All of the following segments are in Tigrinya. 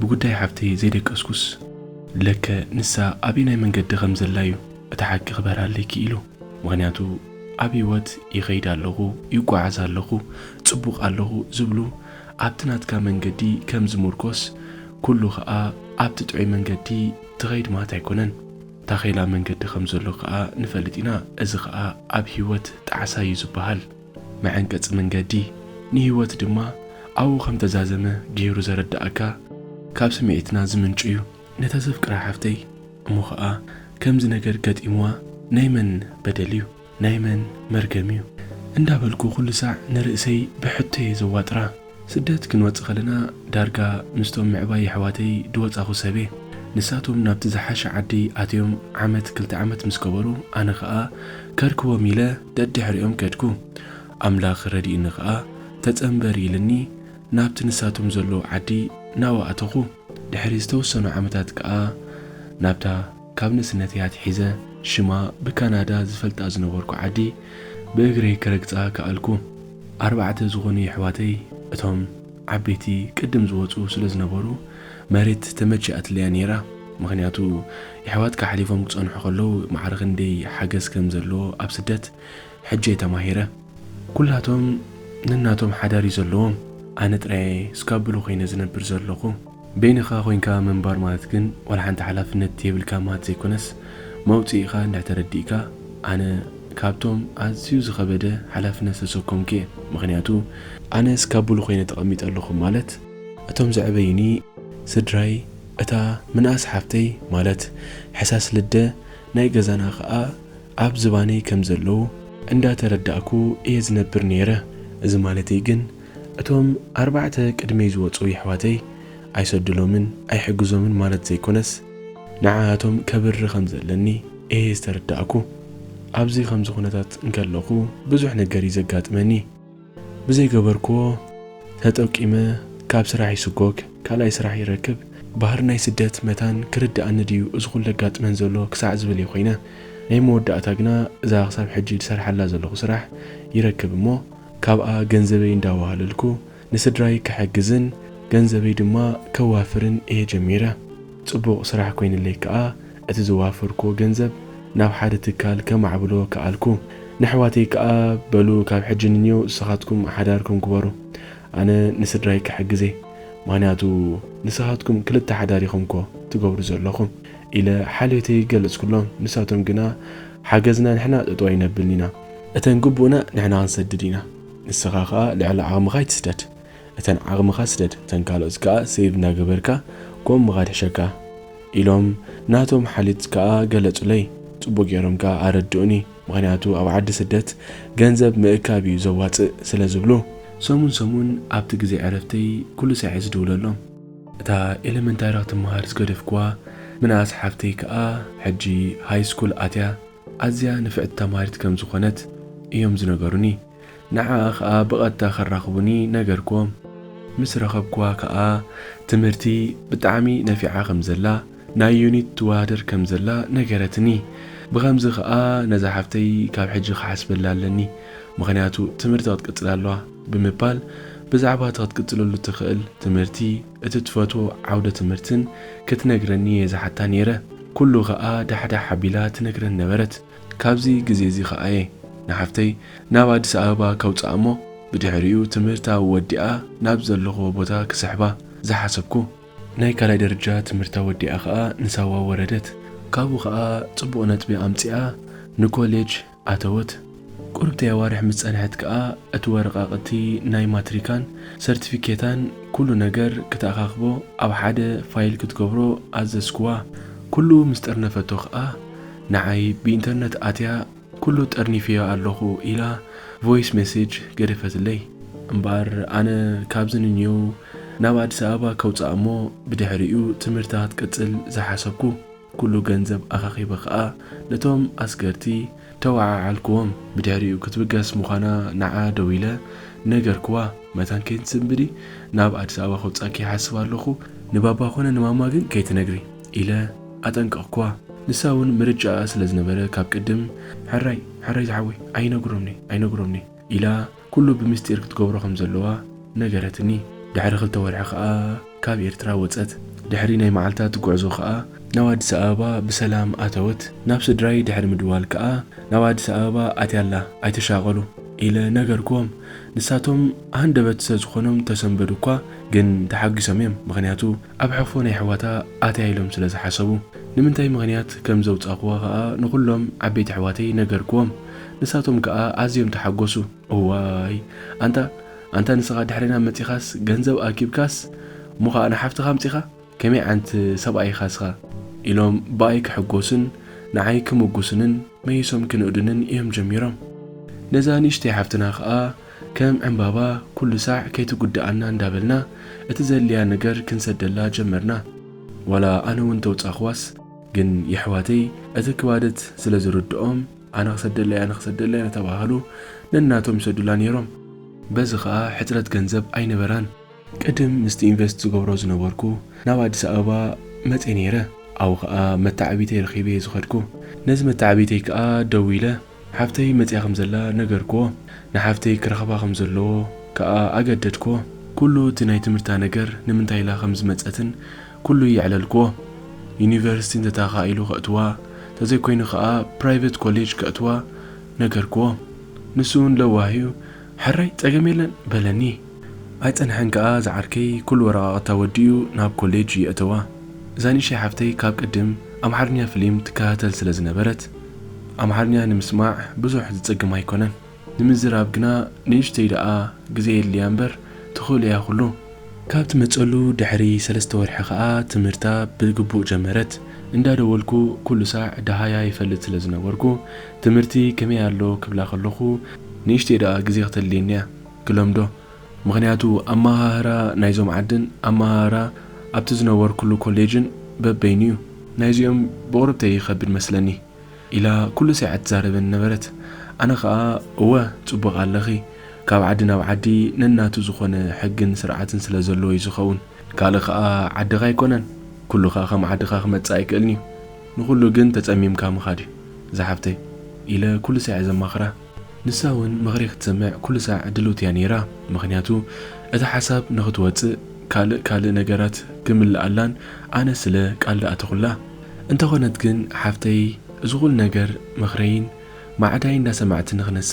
ብጉዳይ ሓፍተይ ዘይደቀስኩስ፣ ለከ ንሳ ኣበየናይ መንገዲ ከም ዘላ እዩ እቲ ሓቂ ክበርሃለይ ክኢሉ። ምኽንያቱ ኣብ ህይወት ይኸይድ ኣለኹ፣ ይጓዓዝ ኣለኹ፣ ጽቡቕ ኣለኹ ዝብሉ ኣብቲ ናትካ መንገዲ ከም ዝምርኮስ፣ ኩሉ ኸኣ ኣብቲ ጥዑይ መንገዲ ትኸይድ ማለት ኣይኮነን። ታኼላ መንገዲ ከም ዘሎ ከኣ ንፈልጥ ኢና። እዚ ኸኣ ኣብ ህይወት ጣዕሳ እዩ ዝበሃል። መዐንቀጺ መንገዲ፣ ንህይወት ድማ ኣብኡ ከም ተዛዘመ ገይሩ ዘረድኣካ፣ ካብ ስምዒትና ዝምንጩ እዩ። ነታ ዘፍቅራ ሓፍተይ እሞ ኸኣ ከምዚ ነገር ገጢምዋ ናይ መን በደል እዩ? ናይ መን መርገም እዩ? እንዳበልኩ ኩሉ ሳዕ ንርእሰይ ብሕቶ እየ ዘዋጥራ። ስደት ክንወጽእ ከለና ዳርጋ ምስቶም ምዕባይ ኣሕዋተይ ዝወጻኹ ሰብ እየ። ንሳቶም ናብቲ ዝሓሸ ዓዲ ኣትዮም ዓመት ክልተ ዓመት ምስ ገበሩ፣ ኣነ ኸኣ ከርክቦም ኢለ ደድሕሪኦም ከድኩ። ኣምላኽ ረዲእኒ ኸኣ ተጸንበር ኢልኒ ናብቲ ንሳቶም ዘለዉ ዓዲ ናብኡ ኣተኹ። ድሕሪ ዝተወሰኑ ዓመታት ከኣ ናብታ ካብ ንእስነተይ ኣትሒዘ ሽማ ብካናዳ ዝፈልጣ ዝነበርኩ ዓዲ ብእግረይ ክረግጻ ከኣልኩ። ኣርባዕተ ዝኾኑ የሕዋተይ፣ እቶም ዓበይቲ ቅድም ዝወጹ ስለ ዝነበሩ፣ መሬት ተመቺኣትለያ ነይራ። ምኽንያቱ የሕዋትካ ሓሊፎም ክጸንሑ ከለዉ ማዕረ ክንደይ ሓገዝ ከም ዘለዎ ኣብ ስደት ሕጂ እየ ተማሂረ። ኩላቶም ነናቶም ሓዳር እዩ ዘለዎም። ኣነ ጥራይ ስካብሉ ኮይነ ዝነብር ዘለኹ። በይንኻ ኮይንካ ምንባር ማለት ግን ዋላ ሓንቲ ሓላፍነት የብልካ ማለት ዘይኮነስ፣ መውጽኢኻ እንድሕር ተረዲእካ፣ ኣነ ካብቶም ኣዝዩ ዝኸበደ ሓላፍነት ዝተሰከምኩ እየ። ምኽንያቱ ኣነ ስካብሉ ኮይነ ተቐሚጠ ኣለኹ ማለት፣ እቶም ዘዕበዩኒ ስድራይ፣ እታ ምንኣስ ሓፍተይ ማለት ሕሳስ ልደ ናይ ገዛና ኸኣ ኣብ ዝባነይ ከም ዘለዉ እንዳተረዳእኩ እየ ዝነብር ነይረ። እዚ ማለተይ ግን እቶም ኣርባዕተ ቅድመይ ዝወጹ የሕዋተይ ኣይሰድሎምን ኣይሕግዞምን ማለት ዘይኮነስ፣ ንዓኣቶም ከብሪ ከም ዘለኒ እየ ዝተረዳእኩ። ኣብዚ ከምዚ ኩነታት እንከለኹ ብዙሕ ነገር እዩ ዘጋጥመኒ። ብዘይገበርክዎ ተጠቂመ ካብ ስራሕ ይስጎግ፣ ካልኣይ ስራሕ ይረክብ። ባህሪ ናይ ስደት መታን ክርድኣኒ ድዩ እዚ ኩሉ ኣጋጥመን ዘሎ ክሳዕ ዝብል እየ ኮይነ። ናይ መወዳእታ ግና እዛ ክሳብ ሕጂ ዝሰርሓላ ዘለኹ ስራሕ ይረክብ እሞ፣ ካብኣ ገንዘበይ እንዳዋሃለልኩ ንስድራይ ክሕግዝን ገንዘበይ ድማ ከዋፍርን እየ ጀሚረ። ጽቡቕ ስራሕ ኮይንለይ ከኣ፣ እቲ ዘዋፈርክዎ ገንዘብ ናብ ሓደ ትካል ከማዕብሎ ከኣልኩ። ንኣሕዋተይ ከኣ፣ በሉ፣ ካብ ሕጂ ንንየው ንስኻትኩም ሓዳርኩም ግበሩ፣ ኣነ ንስድራይ ክሕግዝ እየ። ምኽንያቱ ንስኻትኩም ክልተ ሓዳር ኢኹም እኮ ትገብሩ ዘለኹም፣ ኢለ ሓልዮተይ ገለጽኩሎም። ንሳቶም ግና፣ ሓገዝና ንሕና ጠጠው ኣይነብልን ኢና። እተን ግቡእና ንሕና ክንሰድድ ኢና። ንስኻ ከኣ ልዕሊ ዓቕምኻ ኣይትስደድ። እተን ዓቕምኻ ስደድ፣ እተን ካልኦት ከኣ ሴቭ እናገበርካ ከምኡ ምኻድ ይሕሸካ፣ ኢሎም ናቶም ሓልዮት ከኣ ገለጹለይ። ጽቡቕ ገይሮም ከኣ ኣረድኡኒ። ምኽንያቱ ኣብ ዓዲ ስደት ገንዘብ ምእካብ እዩ ዘዋጽእ ስለ ዝብሉ። ሰሙን ሰሙን ኣብቲ ግዜ ዕረፍተይ ኩሉ ሳዕ እየ ዝድውለሎም። እታ ኤለመንታሪ ክትመሃር ዝገደፍክዋ ምንኣስ ሓፍተይ ከኣ ሕጂ ሃይ ስኩል ኣትያ ኣዝያ ንፍዕቲ ተማሃሪት ከም ዝኾነት እዮም ዝነገሩኒ። ንዓኣ ከኣ ብቐጥታ ከራኽቡኒ ነገርክዎም። ምስ ረኸብክዋ ከኣ ትምህርቲ ብጣዕሚ ነፊዓ ከም ዘላ፣ ናይ ዩኒት ትወዳደር ከም ዘላ ነገረትኒ። ብኸምዚ ከኣ ነዛ ሓፍተይ ካብ ሕጂ ክሓስበላ ኣለኒ። ምኽንያቱ ትምህርቲ ክትቅጽል ኣለዋ ብምባል ብዛዕባ እቲ ክትቅጽለሉ ትኽእል ትምህርቲ፣ እቲ ትፈትዎ ዓውደ ትምህርትን ክትነግረኒ እየ ዝሓታ ነይረ። ኩሉ ከኣ ዳሕዳሕ ኣቢላ ትነግረኒ ነበረት። ካብዚ ግዜ እዚ ከኣ እየ ንሓፍተይ ናብ ኣዲስ ኣበባ ከውጽኣ እሞ ብድሕሪኡ ትምህርታ ወዲኣ ናብ ዘለኽዎ ቦታ ክስሕባ ዝሓሰብኩ። ናይ ካልኣይ ደረጃ ትምህርታ ወዲኣ ከኣ ንሳዋ ወረደት። ካብኡ ከኣ ጽቡቕ ነጥቢ ኣምጺኣ ንኮሌጅ ኣተወት። ቁርብቲ ኣዋርሕ ምስ ጸንሐት ከኣ እቲ ወረቓቕቲ ናይ ማትሪካን ሰርቲፊኬታን ኩሉ ነገር ክተኣኻኽቦ ኣብ ሓደ ፋይል ክትገብሮ ኣዘዝክዋ። ኩሉ ምስ ጠርነፈቶ ከኣ ንዓይ ብኢንተርነት ኣትያ ኩሉ ጠርኒፈዮ ኣለኹ ኢላ ቮይስ ሜሴጅ ገደፈትለይ። እምበኣር ኣነ ካብዚ ንንየው ናብ ኣዲስ ኣበባ ከውጽኣ እሞ ብድሕሪኡ ትምህርታ ክትቅጽል ዝሓሰብኩ። ኩሉ ገንዘብ ኣኻኺበ ኸኣ ነቶም ኣስገርቲ ተወዓዓልክዎም። ብድሕሪኡ ክትብገስ ምዃና ንዓ ደዊለ ነገርክዋ። መታን ከይትስንብዲ ናብ ኣዲስ ኣበባ ከውጻኪ ይሓስብ ኣለኹ። ንባባ ኮነ ንማማ ግን ከይትነግሪ ኢለ ኣጠንቀቕክዋ። ንሳ እውን ምርጫኣ ስለ ዝነበረ ካብ ቅድም ሕራይ ሕራይ ዝሓወይ ኣይነግሮምኒ ኣይነግሮምኒ ኢላ ኩሉ ብምስጢር ክትገብሮ ከም ዘለዋ ነገረትኒ። ድሕሪ ክልተ ወርሒ ከኣ ካብ ኤርትራ ወጸት። ድሕሪ ናይ መዓልታት ጉዕዞ ከኣ ናብ ኣዲስ ኣበባ ብሰላም ኣተወት። ናብ ስድራይ ድሕሪ ምድዋል ከኣ ናብ ኣዲስ ኣበባ ኣትያ ኣላ፣ ኣይትሻቐሉ ኢለ ነገርክዎም። ንሳቶም ሃንደበት ስለዝኾኖም ተሰንበዱ እኳ፣ ግን ተሓጒሶም እዮም። ምኽንያቱ ኣብ ሕቕፎ ናይ ኣሕዋታ ኣትያ ኢሎም ስለ ዝሓሰቡ። ንምንታይ ምኽንያት ከም ዘውጻእክዋ ከኣ ንኹሎም ዓበይቲ ኣሕዋተይ ነገርክዎም። ንሳቶም ከኣ ኣዝዮም ተሓጎሱ። እዋይ፣ ኣንታ፣ ኣንታ ንስኻ ድሕሬና መጺኻስ ገንዘብ ኣኪብካስ፣ እሞ ኸኣ ንሓፍትኻ ኣምጺኻ? ከመይ ዓይነት ሰብኣይ ኢኻ እስኻ? ኢሎም ብኣይ ክሕጎሱን ንዓይ ክምጉሱንን መይሶም ክንእዱንን እዮም ጀሚሮም። ነዛ ንእሽተይ ሓፍትና ኸኣ ከም ዕምባባ ኩሉ ሳዕ ከይትጉድኣና እንዳበልና እቲ ዘድልያ ነገር ክንሰደላ ጀመርና። ዋላ ኣነ እውን ተውጻኽዋስ፣ ግን የሕዋተይ እቲ ክባደት ስለ ዝርድኦም ኣነ ክሰደለይ፣ ኣነ ክሰደለይ እናተባሃሉ ነናቶም ይሰዱላ ነይሮም። በዚ ኸኣ ሕጽረት ገንዘብ ኣይነበራን። ቅድም ምስቲ ኢንቨስት ዝገብሮ ዝነበርኩ ናብ ኣዲስ ኣበባ መጽየ ነይረ። ኣብኡ ኸኣ መተዓቢተይ ረኺበ እየ ዝኸድኩ። ነዚ መተዓቢተይ ከኣ ደዊለ ሓፍተይ መጽያ ከም ዘላ ነገርክዎ። ንሓፍተይ ክረኽባ ከም ዘለዎ ከኣ ኣገደድክዎ። ኩሉ እቲ ናይ ትምህርታ ነገር ንምንታይ ኢላ ከም ዝመጸትን ኩሉ የዕለልክዎ። ዩኒቨርሲቲ እንተተኻኢሉ ከእትዋ፣ ተዘይኮይኑ ከኣ ፕራይቬት ኮሌጅ ከእትዋ ነገርክዎ። ንሱ እውን ለዋህ እዩ፣ ሕራይ ጸገም የለን በለኒ። ኣይጸንሐን ከኣ ዝዓርከይ ኩሉ ወረቓቕታ ወዲኡ ናብ ኮሌጅ የእተዋ። እዛ ንእሽተይ ሓፍተይ ካብ ቅድም ኣምሓርኛ ፍሊም ትከታተል ስለ ዝነበረት፣ ኣምሓርኛ ንምስማዕ ብዙሕ ዝጸግም ኣይኮነን። ንምዝራብ ግና ንእሽተይ ደኣ ግዜ የድልያ እምበር ትኽእሎ እያ ኩሉ። ካብ ትመጸሉ ድሕሪ ሰለስተ ወርሒ ከኣ ትምህርታ ብግቡእ ጀመረት። እንዳደወልኩ ኩሉ ሳዕ ደሃያ ይፈልጥ ስለ ዝነበርኩ፣ ትምህርቲ ከመይ ኣሎ ክብላ ከለኹ፣ ንእሽተይ ደኣ ግዜ ክተድልየኒ እያ ክለምዶ። ምኽንያቱ ኣመሃህራ ናይዞም ዓድን ኣመሃህራ ኣብቲ ዝነበርኩሉ ኮሌጅን በበይኑ እዩ። ናይዚኦም ብቑርብተይ ይኸብድ መስለኒ። ኢላ ኩሉ ሳዕ ትዛረበኒ ነበረት። ኣነ ኸኣ፣ እወ፣ ጽቡቕ ኣለኺ። ካብ ዓዲ ናብ ዓዲ ነናቱ ዝኾነ ሕግን ስርዓትን ስለ ዘለዎ እዩ ዝኸውን። ካልእ ኸኣ ዓድኻ ኣይኮነን። ኩሉ ኸኣ ከም ዓድኻ ክመጽእ ኣይክእልን እዩ። ንኹሉ ግን ተጸሚምካ ምኻድ እዩ፣ ዝሓፍተይ፣ ኢለ ኩሉ ሳዕ ዘማኽራ። ንሳ እውን ምኽሪ ክትሰምዕ ኩሉ ሳዕ ድልውቲ እያ ነይራ። ምኽንያቱ፣ እቲ ሓሳብ ንኽትወጽእ ካልእ ካልእ ነገራት ክምልኣላን ኣነ ስለ ቃል ደኣተኹላ። እንተኾነት ግን ሓፍተይ፣ እዚ ኹሉ ነገር ምኽረይን ማዕዳይ እንዳሰማዕትኒ ክነሳ፣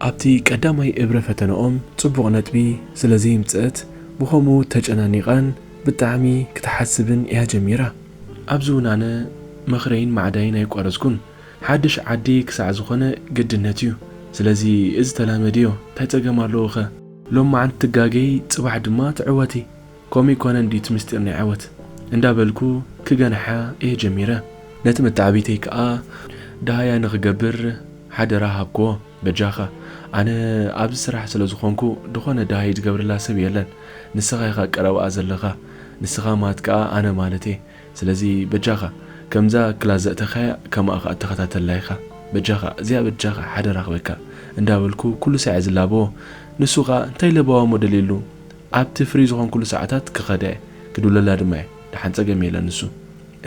ኣብቲ ቀዳማይ እብረ ፈተነኦም ጽቡቕ ነጥቢ ስለ ዘይምጽአት፣ ብኸምኡ ተጨናኒቓን ብጣዕሚ ክትሓስብን እያ ጀሚራ። ኣብዚ እውን ኣነ ምኽረይን ማዕዳይን ኣይቋረጽኩን። ሓድሽ ዓዲ ክሳዕ ዝኾነ ግድነት እዩ። ስለዚ እዚ ተላመድዮ፣ እንታይ ጸገም ኣለዎ ኸ? ሎማዓንቲ ትጋገዪ፣ ጽባሕ ድማ ትዕወቲ። ከምኡ ይኮነ እንድዩ እቲ ምስጢር ናይ ዓወት እንዳበልኩ ክገንሓ እየ ጀሚረ። ነቲ መተዓቢተይ ከኣ ደሃያ ንኽገብር ሓደራ ሃብክዎ። በጃኻ፣ ኣነ ኣብዚ ስራሕ ስለ ዝኾንኩ፣ ድኾነ ደሃይ ዝገብረላ ሰብ የለን። ንስኻ ኢኻ ቀረባኣ ዘለኻ። ንስኻ ማለት ከኣ ኣነ ማለት እየ። ስለዚ በጃኻ፣ ከምዛ ክላስ ዘእተኻያ ከምኣ ከኣ ተኸታተላ ኢኻ። በጃኻ፣ እዚኣ በጃኻ ሓደራ ክበካ እንዳበልኩ ኩሉ ሳዕ እየ ዝላበዎ። ንሱ ከኣ እንታይ ለባዋ ሞደል የሉ፣ ኣብቲ ፍሪ ዝኾንኩሉ ሰዓታት ክኸዳ እየ፣ ክድውለላ ድማ እየ፣ ደሓን ጸገም የለን ንሱ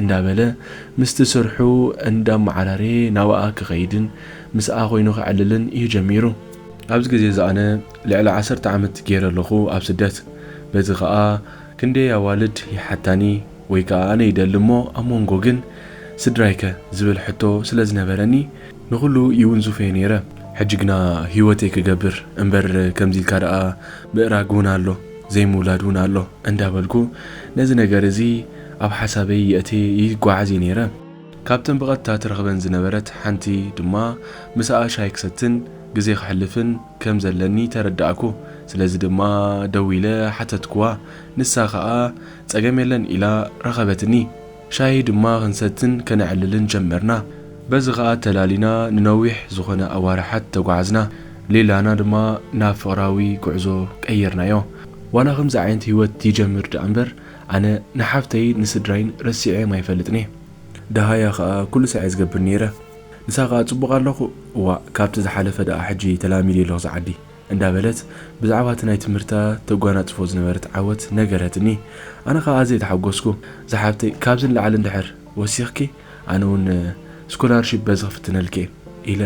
እንዳበለ ምስቲ ስርሑ እንዳመዓራረየ ናብኣ ክኸይድን ምስኣ ኮይኑ ክዕልልን እዩ ጀሚሩ። ኣብዚ ግዜ እዚ ኣነ ልዕሊ ዓሰርተ ዓመት ገይረ ኣለኹ ኣብ ስደት። በዚ ኸኣ ክንደይ ኣዋልድ ይሓታኒ ወይ ከኣ ኣነ ይደሊ እሞ ኣብ መንጎ ግን ስድራይከ ዝብል ሕቶ ስለ ዝነበረኒ ንኹሉ ይውንዝፎ እየ ነይረ። ሕጂ ግና ህይወተይ ክገብር እምበር ከምዚ ኢልካ ደኣ ምእራግ እውን ኣሎ፣ ዘይምውላድ እውን ኣሎ እንዳበልኩ ነዚ ነገር እዚ ኣብ ሓሳበይ የእትየ ይጓዓዝ እየ ነይረ። ካብተን ብቐጥታ ትረኽበን ዝነበረት ሓንቲ ድማ ምስኣ ሻሂ ክሰትን ግዜ ከሕልፍን ከም ዘለኒ ተረዳእኩ። ስለዚ ድማ ደዊለ ሓተትክዋ። ንሳ ኸኣ ጸገም የለን ኢላ ረኸበትኒ። ሻሂ ድማ ክንሰትን ከነዕልልን ጀመርና። በዚ ኸኣ ተላሊና ንነዊሕ ዝኾነ ኣዋርሓት ተጓዓዝና። ሌላና ድማ ናብ ፍቕራዊ ጉዕዞ ቀይርናዮ። ዋላ ከምዚ ዓይነት ህይወት ይጀምር ደኣ እምበር፣ ኣነ ንሓፍተይን ንስድራይን ረሲዐዮም ኣይፈልጥን እየ። ደሃያ ኸኣ ኩሉ ሳዕ እየ ዝገብር ነይረ። ንሳ ኸኣ ጽቡቕ ኣለኹ፣ እዋእ፣ ካብቲ ዝሓለፈ ደኣ ሕጂ ተላሚደ ኣለኹ ዝዓዲ። እንዳበለት ብዛዕባ እቲ ናይ ትምህርታ ተጓናጽፎ ዝነበረት ዓወት ነገረትኒ። ኣነ ከኣ ኣዝየ ተሓጎስኩ። ዝሓፍተይ፣ ካብዚ ንላዕሊ እንድሕር ወሲኽኪ፣ ኣነ እውን ስኮላርሺፕ በዚ ክፍትነልኪ እየ፣ ኢለ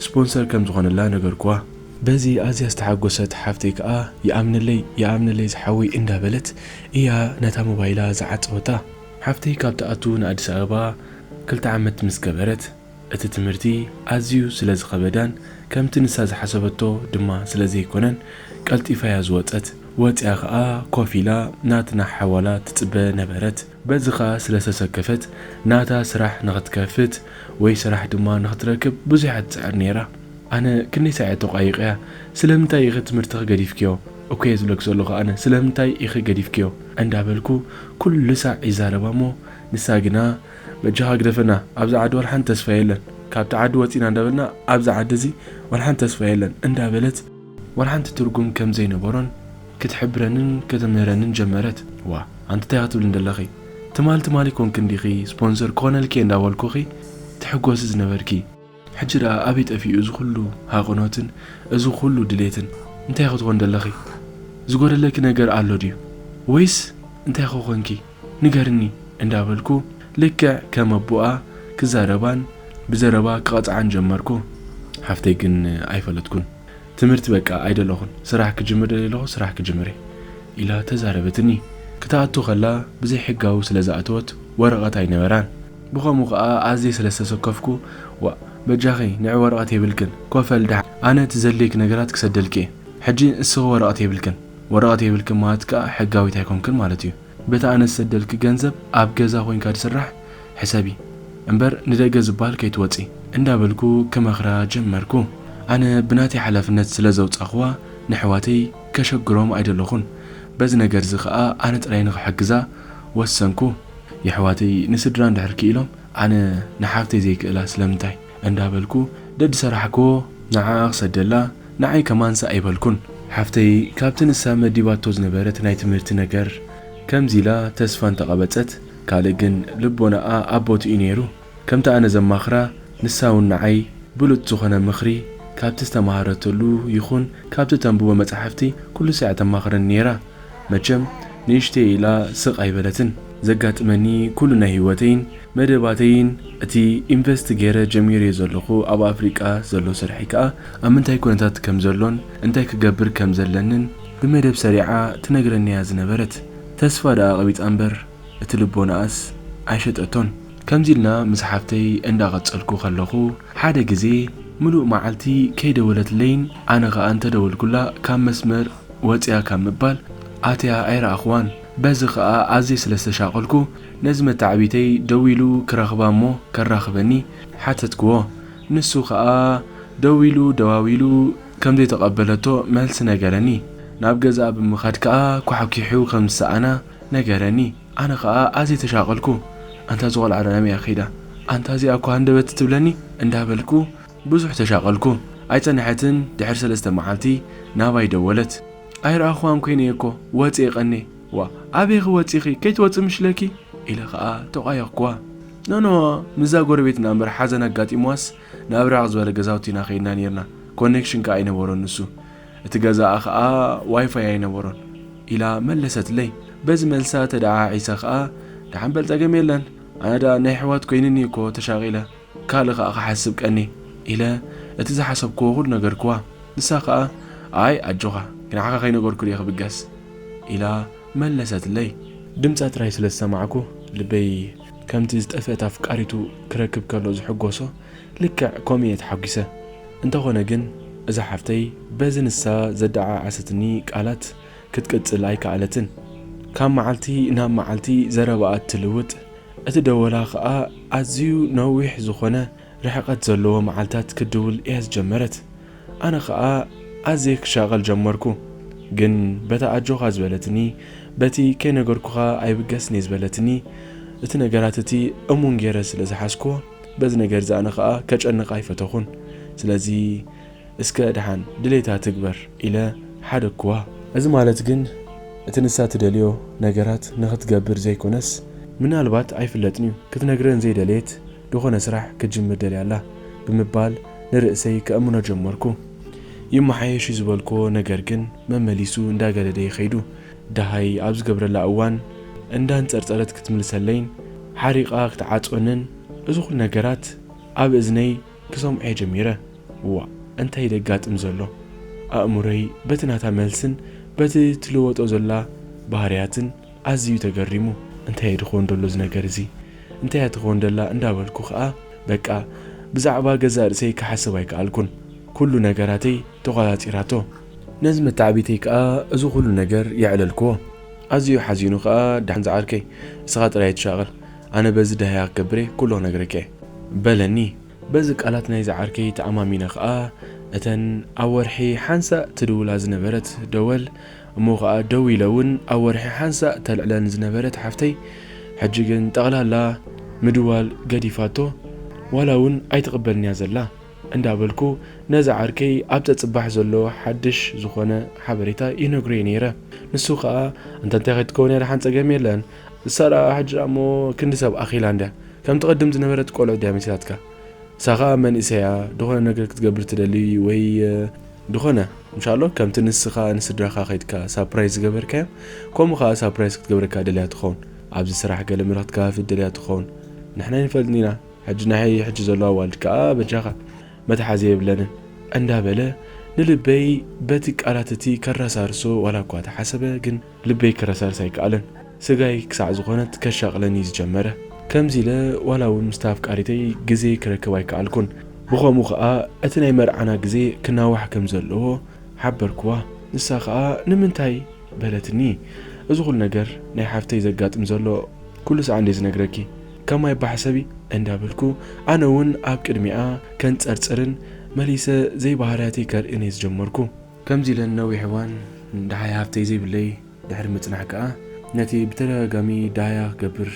ስፖንሰር ከም ዝኾነላ ነገርኩዋ። በዚ ኣዝያ ዝተሓጎሰት ሓፍተይ ከኣ፣ "ይኣምነለይ፣ ይኣምነለይ ዝሓወይ" እንዳበለት እያ ነታ ሞባይላ ዝዓጸወታ። ሓፍተይ ካብ ትኣቱ ንኣዲስ ኣበባ ክልተ ዓመት ምስ ገበረት፣ እቲ ትምህርቲ ኣዝዩ ስለ ዝኸበዳን ከምቲ ንሳ ዝሓሰበቶ ድማ ስለ ዘይኮነን፣ ቀልጢፋ እያ ዝወጸት። ወጺኣ ከኣ ኮፍ ኢላ ናትና ሓዋላ ትጽበ ነበረት። በዚ ኸኣ ስለ ዝተሰከፈት፣ ናታ ስራሕ ንኽትከፍት ወይ ስራሕ ድማ ንኽትረክብ ብዙሕ እያ ትጽዕር ነይራ። ኣነ ክንደይ ሳዕ እየ ተቋይቐያ፣ "ስለምንታይ ኢኺ ትምህርትኺ ገዲፍክዮ?" እኮ እየ ዝብለኪ ዘለኹ ኣነ፣ "ስለምንታይ ኢኺ ገዲፍክዮ?" እንዳበልኩ ኩሉ ሳዕ ይዛረባ እሞ፣ ንሳ ግና፣ "በጃኻ ግደፈና፣ ኣብዚ ዓዲ ዋላ ሓንቲ ተስፋ የለን። ካብቲ ዓዲ ወጺና እንዳበልና፣ ኣብዚ ዓዲ እዚ ዋላ ሓንቲ ተስፋ የለን" እንዳበለት፣ ዋላ ሓንቲ ትርጉም ከም ዘይነበሮን ክትሕብረንን ከተምህረንን ጀመረት። "ዋ፣ ኣንቲ እንታይ ክትብሊ እንደለኺ? ትማል ትማል ይኮንኪ እንዲኺ ስፖንሰር ክኾነልኪ እንዳበልኩኺ ትሕጎሲ ዝነበርኪ። ሕጂ ደኣ ኣበይ ጠፊኡ እዚ ኩሉ ሃቕኖትን እዚ ኩሉ ድሌትን? እንታይ ክትኾን እንደለኺ? ዝጎደለኪ ነገር ኣሎ ድዩ? ወይስ እንታይ ክኾንኪ? ንገርኒ" እንዳበልኩ ልክዕ ከም ኣቦኣ ክዛረባን ብዘረባ ክቐጽዓን ጀመርኩ። ሓፍተይ ግን ኣይፈለጥኩን። "ትምህርቲ በቃ ኣይደለኹን፣ ስራሕ ክጅምር ደልየ ኣለኹ፣ ስራሕ ክጅምር እየ" ኢላ ተዛረበትኒ። ክትኣቱ ከላ ብዘይሕጋዊ ስለ ዝኣተወት ወረቐት ኣይነበራን። ብኸምኡ ኸኣ ኣዝየ ስለ ዝተሰከፍኩ፣ "ዋእ፣ በጃኺ ንዒ ወረቐት የብልክን፣ ኮፈል ደሓን፣ ኣነ እቲ ዘድልየኪ ነገራት ክሰደልኪ እየ። ሕጂ ንስኺ ወረቐት የብልክን፣ ወረቐት የብልክን ማለት ከኣ ሕጋዊት ኣይኮንክን ማለት እዩ። በቲ ኣነ ዝሰደልኪ ገንዘብ ኣብ ገዛ ኮይንካ ዝስራሕ ሕሰቢ እምበር ንደገ ዝበሃል ከይትወጺ" እንዳበልኩ ክመኽራ ጀመርኩ። ኣነ ብናተይ ሓላፍነት ስለ ዘውጻኽዋ ንሕዋተይ ከሸግሮም ኣይደለኹን። በዚ ነገር እዚ ኸኣ ኣነ ጥራይ ንኽሕግዛ ወሰንኩ። የሕዋተይ ንስድራ እንድሕር ክኢሎም ኣነ ንሓፍተይ ዘይክእላ ስለምንታይ? እንዳበልኩ ደድሰራሕክዎ ንዓኣ ክሰደላ ንዓይ ከማን ስቕ ኣይበልኩን። ሓፍተይ ካብቲ ንሳ መዲባቶ ዝነበረት ናይ ትምህርቲ ነገር ከምዚ ኢላ ተስፋ እንተቐበጸት፣ ካልእ ግን ልቦናኣ ኣብ ቦትኡ ነይሩ። ከምቲ ኣነ ዘማኽራ ንሳ እውን ንዓይ ብሉጽ ዝኾነ ምኽሪ ካብቲ ዝተማሃረትሉ ይኹን ካብቲ ተንብቦ መጻሕፍቲ ኩሉ ሳዕ ተማኽረኒ ነይራ። መቸም ንእሽተይ ኢላ ስቕ ኣይበለትን። ዘጋጥመኒ ኩሉ ናይ ህይወተይን መደባተይን፣ እቲ ኢንቨስት ገይረ ጀሚረዮ ዘለኹ ኣብ ኣፍሪቃ ዘሎ ስርሐይ ከኣ ኣብ ምንታይ ኩነታት ከም ዘሎን እንታይ ክገብር ከም ዘለንን ብመደብ ሰሪዓ ትነግረኒ እያ ዝነበረት። ተስፋ ደኣ ቀቢጻ እምበር እቲ ልቦናኣስ ኣይሸጠቶን። ከምዚ ኢልና ምስ ሓፍተይ እንዳቐጸልኩ ከለኹ፣ ሓደ ግዜ ምሉእ መዓልቲ ከይደወለትለይን ኣነ ኸኣ እንተደወልኩላ ካብ መስመር ወጽያ ካብ ምባል ኣትያ ኣይረኣኽዋን። በዚ ኸኣ ኣዝየ ስለ ዝተሻቐልኩ፣ ነዚ መተዓቢተይ ደዊሉ ክረኽባ እሞ ከራኽበኒ ሓተትክዎ። ንሱ ኸኣ ደዊሉ ደዋዊሉ ከም ዘይተቐበለቶ መልሲ ነገረኒ። ናብ ገዛኣ ብምኻድ ከኣ ኳሕኲሑ ከም ዝሰኣና ነገረኒ። ኣነ ኸኣ ኣዝየ ተሻቐልኩ። ኣንታ እዚ ቖልዓ ደኣ ናበይ እያ ከይዳ? ኣንታ እዚኣ እኮ ሃንደበት ትብለኒ እንዳበልኩ ብዙሕ ተሻቐልኩ። ኣይጸንሐትን ድሕሪ ሰለስተ መዓልቲ ናባይ ደወለት። ኣይረኣኽዋን ኮይነ እየ እኮ፣ ወጽየ ቀንየ። ዋ፣ ኣበይኺ ወጺኺ? ከይትወጺ ምሽ ኢለኪ? ኢለ ኸኣ ተቋየኽኩዋ። ኖኖ፣ ምስዛ ጎረቤትና እምበር ሓዘን ኣጋጢምዋስ ናብ ርሕቕ ዝበለ ገዛውቲ ኢና ከይድና ኔርና። ኮኔክሽን ከኣ ኣይነበሮን ንሱ። እቲ ገዛኣ ኸኣ ዋይፋይ ኣይነበሮን። ኢላ መለሰትለይ። በዚ መልሳ ተደዓዒሰ ኸኣ፣ ደሓን በል ጸገም የለን። ኣነ ደኣ ናይ ኣሕዋት ኮይንኒ እኮ ተሻቒለ። ካልእ ኸኣ ክሓስብ ቀንየ። ኢለ እቲ ዝሓሰብክዎ ኩሉ ነገርክዋ። ንሳ ኸኣ፣ ኣይ ኣጆኻ፣ ንዓኻ ከይነገርኩ ድየ ክብገስ? ኢላ መለሰትለይ። ድምጻ ጥራይ ስለ ዝሰማዕኩ፣ ልበይ ከምቲ ዝጠፍአት ኣፍቃሪቱ ክረክብ ከሎ ዝሕጎሶ፣ ልክዕ ከምኡ እየ ተሓጒሰ። እንተኾነ ግን፣ እዛ ሓፍተይ በዚ ንሳ ዘደዓዓሰትኒ ቃላት ክትቅጽል ኣይከኣለትን። ካብ መዓልቲ ናብ መዓልቲ ዘረባኣ ትልውጥ፣ እቲ ደወላ ኸኣ ኣዝዩ ነዊሕ ዝኾነ ርሕቀት ዘለዎ መዓልታት ክትድውል እያ ዝጀመረት። ኣነ ኸኣ ኣዝየ ክሻቐል ጀመርኩ። ግን በታ ኣጆኻ ዝበለትኒ፣ በቲ ከይነገርኩኻ ኣይብገስን እየ ዝበለትኒ፣ እቲ ነገራት እቲ እሙን ገይረ ስለ ዝሓዝክዎ፣ በዚ ነገር እዚ ኣነ ኸኣ ከጨንቓ ኣይፈተኹን። ስለዚ፣ "እስከ ደሓን ድሌታ ትግበር" ኢለ ሓደግክዋ። እዚ ማለት ግን፣ እቲ ንሳ ትደልዮ ነገራት ንኽትገብር ዘይኮነስ፣ ምናልባት ኣይፍለጥን እዩ፣ ክትነግረን ዘይደለየት ዝኾነ ስራሕ ክትጅምር ደልያ ኣላ ብምባል ንርእሰይ ከእምኖ ጀመርኩ። ይመሓየሽ እዩ ዝበልክዎ ነገር ግን መመሊሱ እንዳገደደ ይኸይዱ። ደሃይ ኣብ ዝገብረላ እዋን እንዳንጸርጸረት ክትምልሰለይን ሓሪቓ ክትዓጽወንን፣ እዚ ኩሉ ነገራት ኣብ እዝነይ ክሰምዖ እየ ጀሚረ። ዋእ፣ እንታይ ደጋጥም ዘሎ? ኣእምሮይ በቲ ናታ መልስን በቲ ትልወጦ ዘላ ባህርያትን ኣዝዩ ተገሪሙ። "እንታይ እዩ ድኾን ደሎ እዚ ነገር እዚ? እንታይ እያ ትኾን ደላ?" እንዳበልኩ ኸኣ በቃ ብዛዕባ ገዛእ ርእሰይ ክሓስብ ኣይከኣልኩን። ኩሉ ነገራተይ ተቖጻጺራቶ። ነዚ መተዓቢተይ ከኣ እዚ ኩሉ ነገር የዕለልክዎ። ኣዝዩ ሓዚኑ ከኣ፣ "ደሓን ዝዓርከይ፣ እስኻ ጥራይ ኣይትሻቐል። ኣነ በዚ ደሃያ ክገብር እየ፣ ኩሉ ክነግረካ እየ" በለኒ። በዚ ቃላት ናይዚ ዓርከይ ተኣማሚነ ከኣ፣ እተን ኣብ ወርሒ ሓንሳእ ትድውላ ዝነበረት ደወል፣ እሞ ከኣ ደው ኢለ እውን ኣብ ወርሒ ሓንሳእ ተልዕለን ዝነበረት ሓፍተይ፣ ሕጂ ግን ጠቕላላ ምድዋል ገዲፋቶ፣ ዋላ እውን ኣይትቕበልንያ ዘላ እንዳበልኩ፣ ነዚ ዓርከይ ኣብ ጸጽባሕ ዘሎ ሓድሽ ዝኾነ ሓበሬታ ይነግሮ እየ ነይረ። ንሱ ከኣ፣ "እንተ እንታይ ከይትከውን እያ፣ ደሓን ጸገም የለን። እሳ ደኣ ሕጂ ደኣ እሞ ክንዲ ሰብ ኣኺላ እንድያ። ከምቲ ቅድም ዝነበረት ቆልዑ ድያ መሲላትካ? እሳ ኸኣ መንእሰይ እያ፣ ድኾነ ነገር ክትገብር ትደሊ ወይ፣ እ፣ ድኾነ፣ ምሻሎ ከምቲ ንስኻ ንስድራኻ ከይድካ ሳፕራይዝ ዝገበርካዮም፣ ከምኡ ኸኣ ሳፕራይዝ ክትገብረካ ደልያ ትኸውን። ኣብዚ ስራሕ ገለ ምረ ክትከፋፍል ደልያ ትኸውን። ንሕና ኣይንፈልጥን ኢና። ሕጂ ናይ ሕጂ ዘለዋ ኣዋልድ ከኣ በጃኻ መትሓዚ የብለንን" እንዳበለ ንልበይ በቲ ቃላት እቲ ከረሳርሶ ዋላ እኳ ተሓሰበ፣ ግን ልበይ ከረሳርስ ኣይከኣለን። ስጋይ ክሳዕ ዝኾነት ከሻቕለኒ ዝጀመረ። ከምዚ ኢለ ዋላ እውን ምስታ ኣፍቃሪተይ ግዜ ክረክብ ኣይከኣልኩን። ብኸምኡ ኸኣ እቲ ናይ መርዓና ግዜ ክናዋሕ ከም ዘለዎ ሓበርክዋ። ንሳ ኸኣ "ንምንታይ?" በለትኒ። "እዚ ኩሉ ነገር ናይ ሓፍተይ ዘጋጥም ዘሎ ኩሉ ሰዓት እንድየ ዝነግረኪ። ከማይ ባሕሰቢ" እንዳበልኩ፣ ኣነ እውን ኣብ ቅድሚኣ ከንጸርጽርን መሊሰ ዘይባህርያተይ ከርእን እየ ዝጀመርኩ። ከምዚ ኢለን ነዊሕ እዋን ደሃይ ሓፍተይ ዘይብለይ ድሕሪ ምጽናሕ ከኣ፣ ነቲ ብተደጋጋሚ ደሃያ ክገብር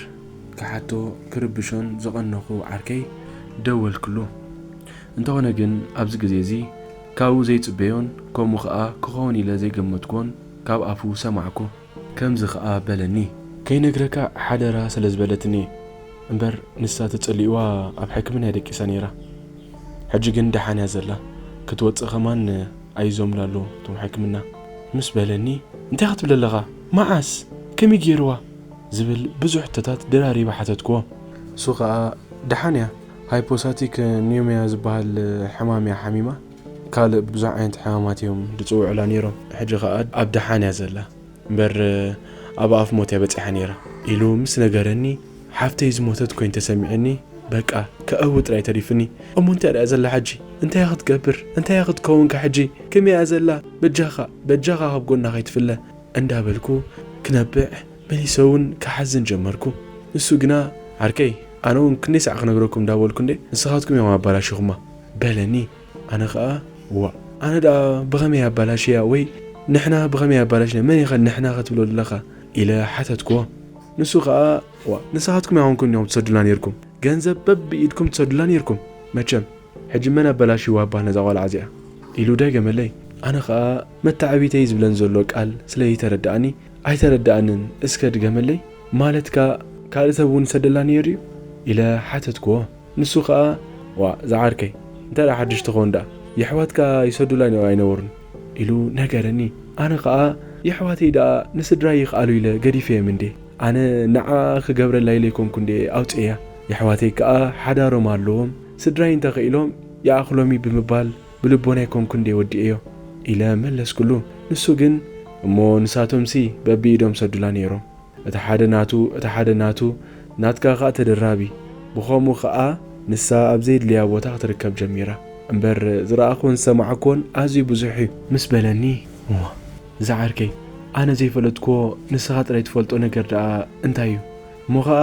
ክሓቶ ክርብሾን ዝቐነኹ ዓርከይ ደወልክሉ። እንተኾነ ግን ኣብዚ ግዜ እዚ ካብኡ ዘይጽበዮን ከምኡ ኸኣ ክኸውን ኢለ ዘይገመትኩዎን ካብ ኣፉ ሰማዕኩ። ከምዚ ኸኣ በለኒ። "ከይነግረካ ሓደራ" ስለ ዝበለትኒ እምበር፣ ንሳ ተጸሊእዋ ኣብ ሕክምና እያ ደቂሳ ነይራ። ሕጂ ግን ደሓን እያ ዘላ። ክትወጽእ ከማን ኣይዞምላ ኣለዉ እቶም ሕክምና። ምስ በለኒ፣ "እንታይ ክትብል ኣለኻ? መዓስ? ከመይ ገይርዋ?" ዝብል ብዙሕ ሕቶታት ደራሪበ ሓተትክዎ። እሱ ኸኣ፣ "ደሓን እያ። ሃይፖሳቲክ ኒሞንያ ዝበሃል ሕማም እያ ሓሚማ። ካልእ ብዙሕ ዓይነት ሕማማት እዮም ዝጽውዑላ ነይሮም። ሕጂ ኸኣ ኣብ ደሓን እያ ዘላ። እምበር ኣብ ኣፍ ሞት እያ በጺሓ ነይራ" ኢሉ ምስ ነገረኒ፣ ሓፍተይ ዝሞተት ኮይኑ ተሰሚዑኒ፣ በቃ ከእዊ ጥራይ ተሪፍኒ። "እሞ እንታይ ደኣ ዘላ ሕጂ? እንታይ እያ ክትገብር? እንታይ እያ ክትከውንካ ሕጂ? ከመይ እያ ዘላ? በጃኻ፣ በጃኻ ካብ ጎና ከይትፍለ" እንዳበልኩ ክነብዕ፣ መሊሰ እውን ክሓዝን ጀመርኩ። ንሱ ግና፣ "ዓርከይ፣ ኣነ እውን ክንደይ ሰዓት ክነግረኩም እንዳበልኩ እንዴ፣ ንስኻትኩም እዮም ኣባላሺኹማ" በለኒ። ኣነ ኸኣ፣ "ዋእ፣ ኣነ ደኣ ብኸመይ ኣባላሽያ ወይ ንሕና ብኸመይ ኣባላሽና? መን ኢኻ ንሕና ክትብሎ ዘለኻ?" ኢለ ሓተትክዎ። ንሱ ኸኣ፣ "ዋእ፣ ንስኻትኩም ኣይኮንኩምን ኢኹም ትሰዱልና ነይርኩም። ገንዘብ በብኢድኩም ትሰዱልና ነይርኩም። መቸም፣ ሕጂ መን ኣበላሽዋ እባ ነዛ ቖልዓ እዚኣ?" ኢሉ ደገመለይ። ኣነ ኸኣ መተዓቢተይ ዝብለን ዘሎ ቃል ስለ ዘይተረድኣኒ፣ "ኣይተረድኣንን፣ እስከ ድገመለይ። ማለትካ ካልእ ሰብ እውን ይሰደላ ነይሩ ድዩ?" ኢለ ሓተትክዎ። ንሱ ኸኣ፣ "ዋእ፣ ዝዓርከይ፣ እንታይ ደኣ ሓድሽ ትኸውን ደኣ? የሕዋትካ ይሰዱላ ነ-፣ ኣይነበሩን?" ኢሉ ነገረኒ። ኣነ ኸኣ፣ "የሕዋተይ ደኣ ንስድራይ ይኽኣሉ ኢለ ገዲፈዮም እንዴ? ኣነ ንዓ ክገብረላ ኢለ ኣይኮንኩ እንዴ ኣውጽኤያ? የሕዋተይ ከኣ ሓዳሮም ኣለዎም፣ ስድራይ እንተኽኢሎም ይኣኽሎም እዩ ብምባል ብልቦናይ ኮንኩ እንዴ ወዲኤዮ?" ኢለ መለስኩሉ። ንሱ ግን፣ "እሞ ንሳቶምሲ በብኢዶም ሰዱላ ነይሮም። እቲ ሓደ ናቱ፣ እቲ ሓደ ናቱ፣ ናትካ ኸኣ ተደራቢ። ብኸምኡ ኸኣ ንሳ ኣብ ዘይድልያ ቦታ ክትርከብ ጀሚራ። እምበር ዝረኣኹን ዝሰማዕኩዎን ኣዝዩ ብዙሕ እዩ" ምስ በለኒ፣ "እዋ፣ ዝዓርከይ፣ ኣነ ዘይፈለጥክዎ ንስኻ ጥራይ ትፈልጦ ነገር ደኣ እንታይ እዩ? እሞ ኸኣ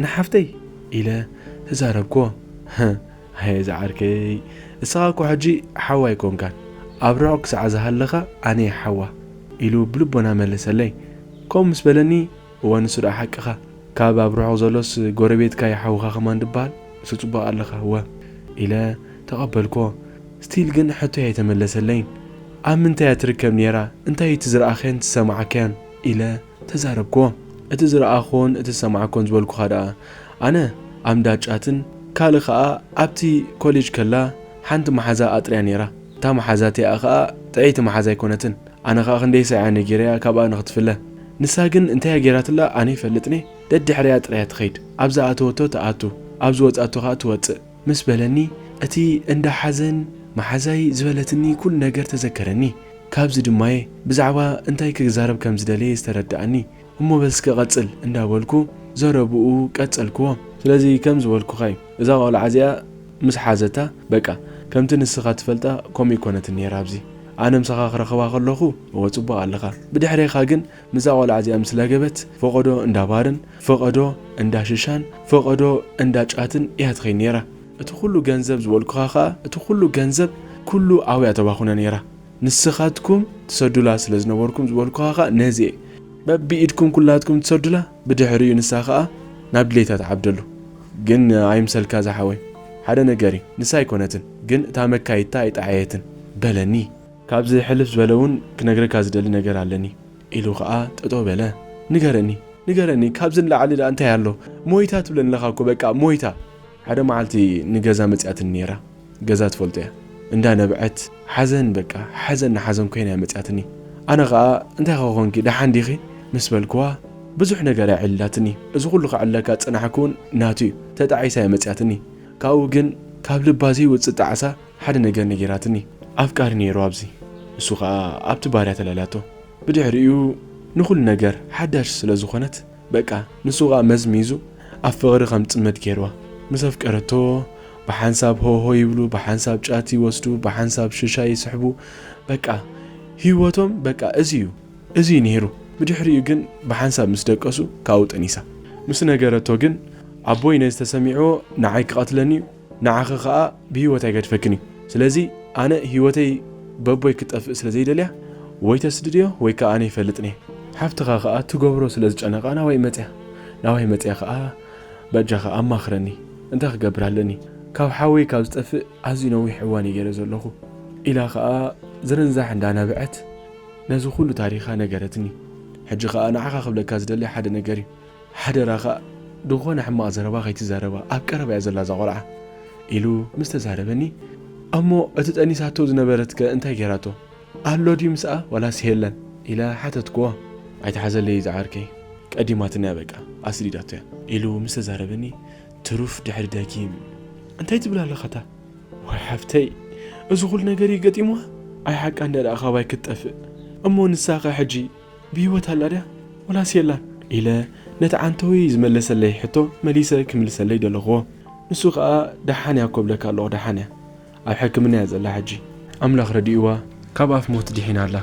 ንሓፍተይ?" ኢለ ተዛረብክዎ። "ኣየ ዝዓርከይ፣ እስኻ እኮ ሕጂ ሓዋ ኣይኮንካን። ኣብ ርሑቕ ክሳዕ ዝሃለኻ ኣነ እየ ሓዋ" ኢሉ ብልቦና መለሰለይ። ከምኡ ምስ በለኒ፣ "እወ፣ ንሱ ደኣ ሓቅኻ። ካብ ኣብ ርሑቕ ዘሎስ ጎረቤትካ እዩ ሓውኻ ከማን ድበሃል? ንሱ ጽቡቕ ኣለኻ፣ እወ" ኢለ ተቐበልክዎ። ስቲል ግን ሕቶይ ኣይተመለሰለይን። "ኣብ ምንታይ እያ ትርከብ ነይራ? እንታይ እዩ እቲ ዝረኣኽያን ዝሰማዕካያን?" ኢለ ተዛረብክዎ። "እቲ ዝረኣኽዎን እቲ ዝሰማዕኮን ዝበልኩኻ ደኣ፣ ኣነ ኣብ እንዳ ጫትን፣ ካልእ ኸኣ ኣብቲ ኮሌጅ ከላ ሓንቲ መሓዛ ኣጥርያ ነይራ። እታ መሓዛ እቲኣ ኸኣ ጥዕይቲ መሓዛ ኣይኮነትን። ኣነ ኸኣ ክንደይ ሳዕ እያ ነጊረያ ካብኣ ንኽትፍለ። ንሳ ግን እንታይ እያ ገይራትላ ኣነ ይፈልጥን እየ። ደድሕሪኣ ጥራይ እያ ትኸይድ። ኣብ ዝኣተወቶ ትኣቱ፣ ኣብ ዝወጽኣቶ ኸኣ ትወጽእ" ምስ በለኒ፣ እቲ እንዳ ሓዘን መሓዛይ ዝበለትኒ ኩሉ ነገር ተዘከረኒ። ካብዚ ድማየ ብዛዕባ እንታይ ክዛረብ ከም ዝደለየ ዝተረድኣኒ። እሞ በልስከ ቀጽል እንዳበልኩ ዘረብኡ ቀጸልክዎ። ስለዚ ከም ዝበልኩኻ እዩ፣ እዛ ቆልዓ እዚኣ ምስ ሓዘታ፣ በቃ ከምቲ ንስኻ ትፈልጣ ከምኡ ይኮነትን ነይራ። ኣብዚ ኣነ ምሳኻ ክረኽባ ከለኹ እወ ጽቡቕ ኣለኻ። ብድሕሬኻ ግን ምስዛ ቆልዓ እዚኣ ምስ ለገበት ፈቐዶ እንዳ ባርን ፈቐዶ እንዳ ሽሻን ፈቐዶ እንዳ ጫትን እያ ትኸይድ ነይራ። እቲ ኩሉ ገንዘብ ዝበልኩኻ ኸኣ፣ እቲ ኩሉ ገንዘብ ኩሉ ኣብያ ተባኹነ ነይራ። ንስኻትኩም ትሰዱላ ስለ ዝነበርኩም ዝበልኩኻ ኸኣ ነዚ እየ። በብኢድኩም ኩላትኩም ትሰዱላ፣ ብድሕሪኡ ንሳ ኸኣ ናብ ድሌታ ትዓብደሉ። ግን ኣይምሰልካ ዝሓወይ፣ ሓደ ነገር እዩ፣ ንሳ ኣይኮነትን፣ ግን እታ መካይድታ ኣይጠዓየትን በለኒ። ካብዚ ሕልፍ ዝበለ እውን ክነግረካ ዝደሊ ነገር ኣለኒ ኢሉ ኸኣ ጠጠው በለ። ንገረኒ፣ ንገረኒ፣ ካብዚ ንላዕሊ ደኣ እንታይ ኣሎ? ሞይታ ትብለኒ ኣለኻ እኮ፣ በቃ ሞይታ። ሓደ መዓልቲ ንገዛ መጺኣትኒ ነይራ። ገዛ ትፈልጦ እያ። እንዳ ነብዐት፣ ሓዘን በቃ፣ ሓዘን ንሓዘን ኮይና እያ መጺኣትኒ። ኣነ ኸኣ፣ "እንታይ ኸ ኾንኪ፣ ደሓን ዲኺ?" ምስ በልክዋ፣ ብዙሕ ነገር እያ ዕሊላትኒ። እዚ ኩሉ ከዕልለካ ዝጸናሕኩ እውን ናቱ እዩ። ተጣዒሳ እያ መጺኣትኒ። ካብኡ ግን ካብ ልባ ዘይወጽእ ጣዕሳ ሓደ ነገር ነጊራትኒ። ኣፍቃሪ ነይሩ ኣብዚ። ንሱ ኸኣ ኣብቲ ባር እያ ተላልያቶ። ብድሕሪኡ ንኹሉ ነገር ሓዳሽ ስለ ዝኾነት፣ በቃ ንሱ ኸኣ መዝሚዙ ኣብ ፍቕሪ ከም ትጽመድ ገይርዋ። ምስ ኣፍቀረቶ ብሓንሳብ ሆሆ ይብሉ፣ ብሓንሳብ ጫት ይወስዱ፣ ብሓንሳብ ሽሻ ይስሕቡ። በቃ ህይወቶም በቃ እዚ እዩ፣ እዚ እዩ ነይሩ። ብድሕሪኡ ግን ብሓንሳብ ምስ ደቀሱ ካብኡ ጠኒሳ። ምስ ነገረቶ ግን ኣቦይ ነዚ ተሰሚዕዎ ንዓይ ክቐትለኒ እዩ፣ ንዓኺ ኸኣ ብህይወት ኣይገድፈክን እዩ። ስለዚ ኣነ ህይወተይ በቦይ ክትጠፍእ ስለ ዘይደልያ ወይ ተስድድዮ ወይ ከኣ ኣነ ይፈልጥን እየ። ሓፍትኻ ኸኣ ትገብሮ ስለ ዝጨነቓ ናባይ መጽያ። ናባይ መጽያ ኸኣ በጃኻ ኣማኽረኒ፣ እንታይ ክገብር ኣለኒ? ካብ ሓወይ ካብ ዝጠፍእ ኣዝዩ ነዊሕ እዋን እየ ገይረ ዘለኹ ኢላ ኸኣ ዝርንዛሕ እንዳነብዐት ነዚ ኩሉ ታሪኻ ነገረትኒ። ሕጂ ኸኣ ንዓኻ ክብለካ ዝደሊ ሓደ ነገር እዩ። ሓደራኻ፣ ዝኾነ ሕማቕ ዘረባ ከይትዛረባ፣ ኣብ ቀረባ እያ ዘላ እዛ ቆልዓ፣ ኢሉ ምስ ተዛረበኒ፣ እሞ እቲ ጠኒሳቶ ዝነበረትከ እንታይ ገይራቶ? ኣሎ ድዩ ምስኣ ዋላስ የለን? ኢለ ሓተትክዎ። ኣይትሓዘለይ ዝዓርከይ፣ ቀዲማትና እያ በቃ፣ ኣስዲዳቶ እያ፣ ኢሉ ምስ ተዛረበኒ፣ ትሩፍ ድሕሪ ደጊም፣ እንታይ ትብል ኣለኻታ? ዋይ ሓፍተይ፣ እዚ ኩሉ ነገር እዩ ገጢምዋ? ኣይ ሓቃ እንደ ደኣ ካባይ ክትጠፍእ። እሞ ንሳኸ ሕጂ ብህይወት ኣላ ድያ ወላስ የላን? ኢለ ነቲ ዓንተወይ ዝመለሰለይ ሕቶ መሊሰ ክምልሰለይ ደለኽዎ። ንሱ ኸኣ ደሓን እያ እኮ እብለካ ኣለኹ፣ ደሓን እያ። ኣብ ሕክምና እያ ዘላ ሕጂ። ኣምላኽ ረዲእዋ ካብ ኣፍ ሞት ድሒና ኣላ።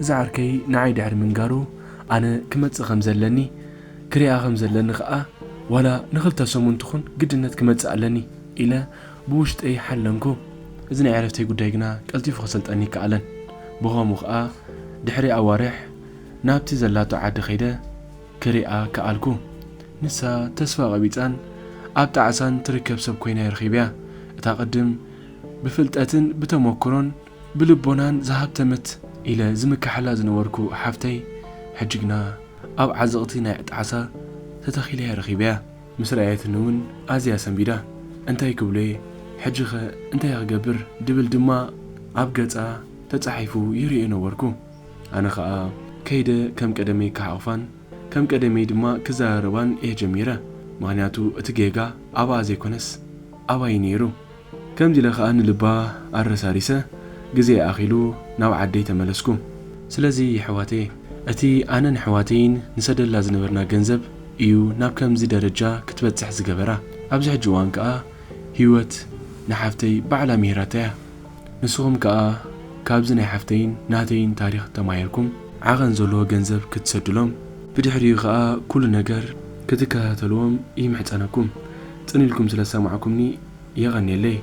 እዚ ዓርከይ ንዓይ ድሕሪ ምንጋሩ ኣነ ክመጽእ ከም ዘለኒ ክሪኣ ከም ዘለኒ ኸኣ ዋላ ንኽልተ ሰሙን ትኹን ግድነት ክመጽእ ኣለኒ ኢለ ብውሽጠይ ሓለንኩ። እዚ ናይ ዕረፍተይ ጉዳይ ግና ቀልጢፉ ክሰልጠኒ ይከኣለን። ብኸምኡ ኸኣ ድሕሪ ኣዋርሕ ናብቲ ዘላቶ ዓዲ ኸይደ ክሪኣ ከኣልኩ። ንሳ ተስፋ ቐቢጻን ኣብ ጣዕሳን ትርከብ ሰብ ኮይና እየ ረኺበያ። እታ ቅድም ብፍልጠትን ብተመክሮን ብልቦናን ዝሃብተመት ኢለ ዝምክሓላ ዝነበርኩ ሓፍተይ፣ ሕጂ ግና ኣብ ዓዘቕቲ ናይ ጣዕሳ ተተኺላ እየ ረኺበያ። ምስ ረኣየትኒ እውን ኣዝያ ሰንቢዳ። እንታይ ክብሎ እየ? ሕጂኸ እንታይ ክገብር? ድብል ድማ ኣብ ገጻ ተጻሒፉ ይርእዮ ነበርኩ። ኣነ ኸኣ ከይደ ከም ቀደመይ ክሓቑፋን ከም ቀደመይ ድማ ክዘራረባን እየ ጀሚረ። ምኽንያቱ እቲ ጌጋ ኣብኣ ዘይኮነስ ኣባይ ነይሩ። ከምዚ ኢለ ኸኣ ንልባ ኣረሳሪሰ፣ ግዜ ኣኺሉ ናብ ዓደይ ተመለስኩ። ስለዚ የሕዋተየ፣ እቲ ኣነን ኣሕዋተይን ንሰደላ ዝነበርና ገንዘብ እዩ ናብ ከምዚ ደረጃ ክትበጽሕ ዝገበራ። ኣብዚ ሕጂ እዋን ከኣ ህይወት ንሓፍተይ ባዕላ ምሂራታ እያ። ንስኹም ከኣ ካብዚ ናይ ሓፍተይን ናተይን ታሪኽ ተማሂርኩም፣ ዓቐን ዘለዎ ገንዘብ ክትሰድሎም፣ ብድሕሪኡ ከኣ ኩሉ ነገር ክትከታተልዎም ይምሕጸነኩም። ጽን ኢልኩም ስለ ዝሰማዕኩምኒ የቐንየለይ።